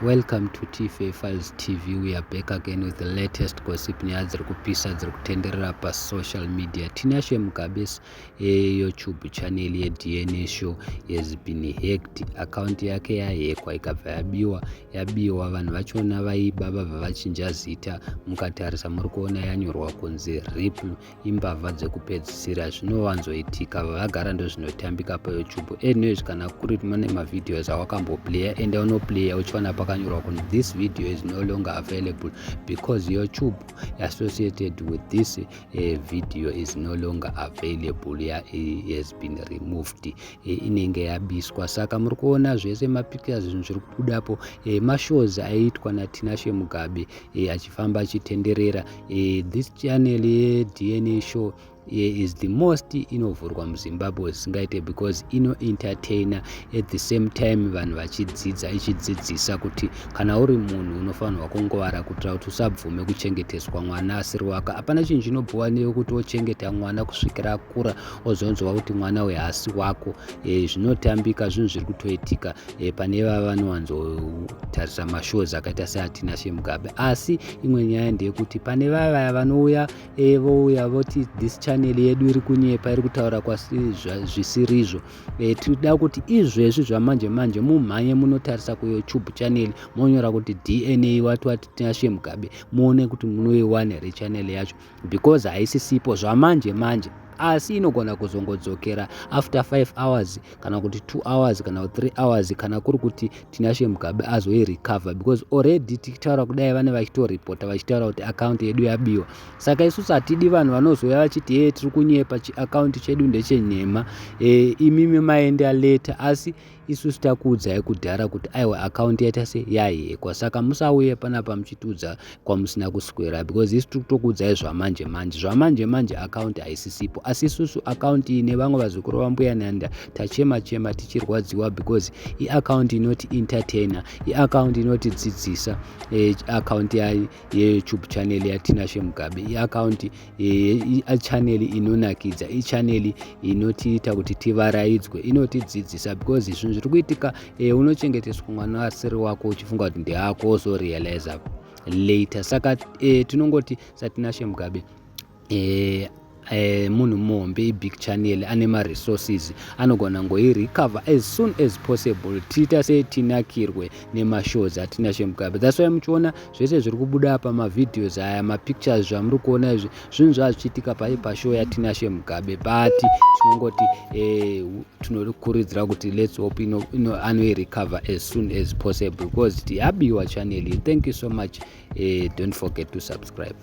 Welcome to TFA Files TV. We are back again with the latest gossip, nyaya dziri kupisa dziri kutenderera pasocial media. Tinashe Mugabe's YouTube channel yeDNA show has been hacked. Account yake yahekwa ikabva yabiwa, yabiwa. Vanhu vachona vaiba vabva vachinja zita. Mukatarisa muri kuona yanyorwa kunzi RIP, imbavha dzekupedzisira. Zvinowanzoitika, vagara ndozvinotambika paYouTube. Anyways, kana kuri mane mavideos awakamboplaya, enda unoplaya uchiona pakanyorwa kunzi "This video is no longer available because YouTube associated with this video is no longer available," ya has been removed, inenge yabiswa. Saka muri kuona zvese mapictures, zvinhu zviri kubudapo, mashows aiitwa naTinashe Mugabe achifamba achitenderera. This channel yeDNA show is the most inovhurwa muZimbabwe zvisingaite because inoentertaina, at the same time vanhu vachidzidza, ichidzidzisa kuti kana uri munhu unofanirwa kungwara kuitira kuti usabvume kuchengeteswa mwana asiri wako. Hapana chinhu chinobhuwa nekuti wochengeta mwana kusvikira akura, ozonzwa kuti mwana uyu haasi wako. Zvinotambika, zvinhu zviri kutoitika pane vava vanowanzotarisa mashows akaita seaTinashe Mugabe. Asi imwe nyaya ndeyekuti pane vavaya vanouya, vouya voti this channel yedu iri kunyepa, iri kutaura zvisirizvo. Tinoda kuti izvezvi zvamanje manje mumhanye munotarisa kuYouTube channel, monyora kuti DNA wati wati Tinashe Mugabe, muone kuti munoiwana here channel yacho, because haisisipo zvamanje manje, asi inogona kuzongodzokera after 5 hours kana kuti 2 hours kana kuti 3 hours, kana kuri kuti Tinashe Mugabe azoirecover, because already tichitaura kudai vane vachitoripota vachitaura kuti akaunti yedu yabiwa. Saka isusu hatidi vanhu vanozouya vachiti, "Ye, tiri kunyepa, chiakaunti chedu ndechenhema." Imimi maenda later, asi isusu takuudzai kudhara kuti aiwa, akaunti yaita se yahekwa. Saka musauye panapa muchitiudza kwamusina kuswera, because isu tiri kutokuudzai zvamanje manje, zvamanje manje akaunti haisisipo. Asi isusu akaunti iyi nevamwe vazukuru vaMbuya Nanda tachema chema tichirwadziwa, because iakaunti inoti entertainer, iakaunti inotidzidzisa, akaunti yeYouTube channel yaTinashe Mugabe, iakaunti, ichannel inonakidza, ichannel inotiita kuti tivaraidzwe, inotidzidzisa, because zvinhu zviri kuitika, unochengeteswa mwana asiri wako uchifunga kuti ndeako, ozorealiza later. Saka tinongoti saTinashe Mugabe, munhu muhombe, ibig channel, ane maresources, anogona ngoirecover as soon as possible, tiita setinakirwe nemashows aTinashe Mugabe. That's why muchiona zvese zviri kubuda pamavideos aya, mapictures zvamuri kuona izvi, zvinhu zvazvichiitika pai pashow yaTinashe Mugabe. But tinongoti tinokurudzira kuti let's hope anoirecover as soon as possible, because yabiwa channel. Thank you so much. Don't forget to subscribe.